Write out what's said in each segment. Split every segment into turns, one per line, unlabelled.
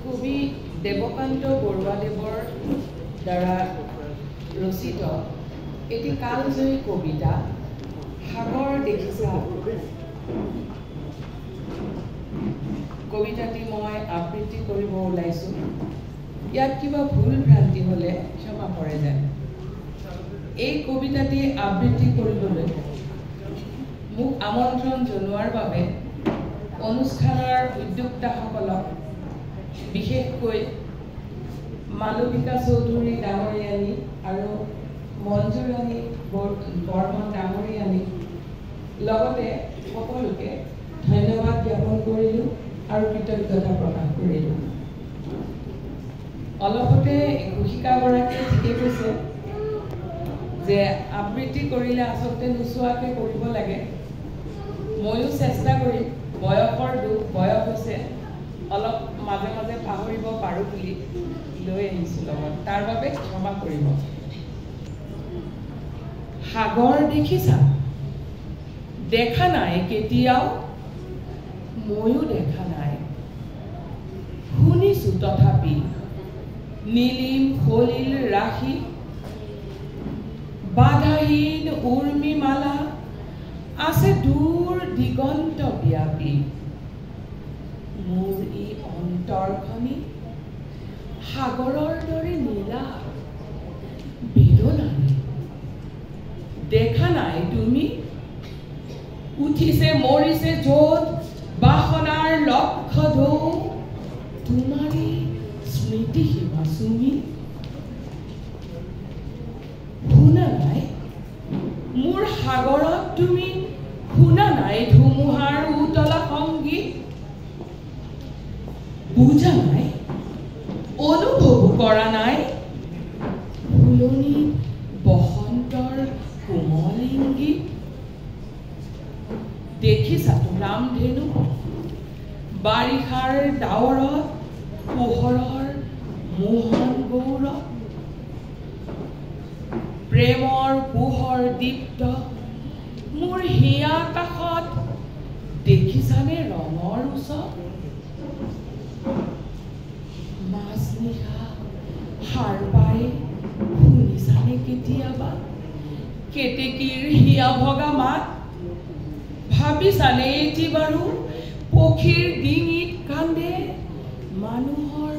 কবি দেৱকান্ত বৰুৱাদেৱৰ দ্বাৰা ৰচিত এটি কালজয়ী কবিতা সাগৰ দেখিছা কবিতাটি মই আবৃত্তি কৰিব ওলাইছোঁ। ইয়াত কিবা ভুল ভ্ৰান্তি হ'লে ক্ষমা কৰে যেন। এই কবিতাটি আবৃত্তি কৰিবলৈ মোক আমন্ত্ৰণ জনোৱাৰ বাবে অনুষ্ঠানৰ উদ্যোক্তাসকলক, বিশেষকৈ মালবিকা চৌধুৰী ডাঙৰীয়ানী আৰু মঞ্জুৰাণী বৰ্মন ডাঙৰীয়ানী, লগতে সকলোকে ধন্যবাদ জ্ঞাপন কৰিলোঁ আৰু কৃতজ্ঞতা প্ৰকাশ কৰিলোঁ। অলপতে ঘোষিকাগৰাকীয়ে ঠিকে কৈছে যে আবৃত্তি কৰিলে আচলতে নোচোৱাকৈ কৰিব লাগে। ময়ো চেষ্টা কৰিম, বয়সৰ দুখ, বয়স হৈছে, অলপ মাজে মাজে পাহৰিব পাৰোঁ বুলি লৈ আহিছোঁ লগত, তাৰ বাবে ক্ষমা কৰিব। সাগৰ দেখিছা? দেখা নাই কেতিয়াও? ময়ো দেখা নাই, শুনিছোঁ তথাপি নীলিম সলিল ৰাশি, বাধাহীন উৰ্মিমালা আছে দূৰ দিগন্ত ব্যাপী। মোৰ ই অন্তৰখনি সাগৰৰ দৰে নীলা বেদনাৰে। দেখা নাই তুমি? উঠিছে মৰিছে য'ত বাসনাৰ লক্ষ্য ঢৌ, তোমাৰে স্মৃতি সীমা চুমি। শুনা নাই মোৰ সাগৰত তুমি? শুনা নাই ধুমুহাৰ উতলা সংগীত? বুজা নাই, অনুভৱো কৰা নাই ফুলনি বসন্তৰ কোমল ইংগিত? দেখিছাতো ৰামধেনু বাৰিষাৰ ডাৱৰত পোহৰৰ মোহন গৌৰৱ, প্ৰেমৰ পোহৰ দীপ্ত মোৰ হিয়া কাষত। দেখিছানে ৰঙৰ ওচৰত? মাজনিশা সাৰ পাই শুনিছানে কেতিয়াবা কেতেকীৰ হিয়া ভগা মাত? ভাবিছানে এটি বাৰু পক্ষীৰ ডিঙিত কান্দে মানুহৰ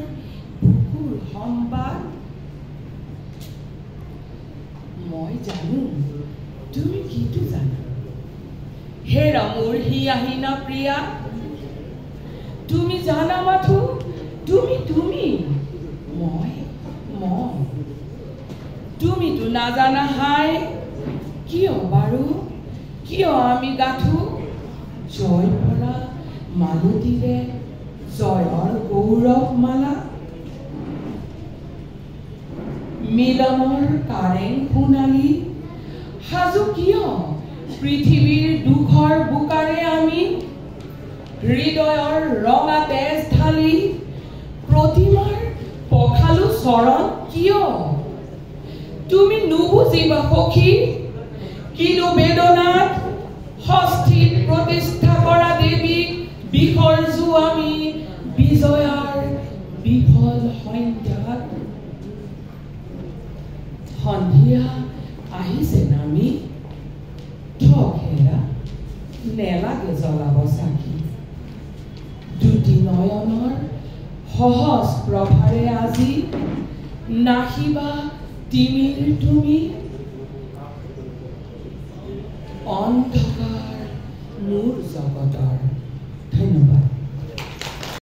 বুকুৰ সম্বাদ? মই জানো তুমি কিটো জানা, হেৰা মোৰ হিয়াহীনা প্ৰিয়া। তুমি জানা মাথো তুমি তুমি, মই মই। তুমিতো নাজানা হাই, কিয় বাৰু কিয় আমি গাথো জয় পৰা মালতীৰে জয়ৰ গৌৰৱ মালা? মিলনৰ কাৰেং সোণালী সাজু কিয় পৃথিৱীৰ দুখৰ বোকাৰে আমি? হৃদয়ৰ ৰঙা তেজ ঢালি প্ৰতিমাৰ পখালো চৰণ কিয়? তুমি নুবুজিবা সখী কিনো বেদনাত ষষ্ঠীত প্ৰতিষ্ঠা কৰা দেৱীক বিসৰ্জো আমি বিজয়াৰ বিফল সন্ধ্যাত। সন্ধিয়া আহিছে নামি, থক হেৰা নেলাগে জ্বলাব চাকি। দুটি নয়নৰ সহজ প্ৰভাৰে আজি নাশিবা তিমিৰ তুমি। অন্ধকাৰ মোৰ জগতৰ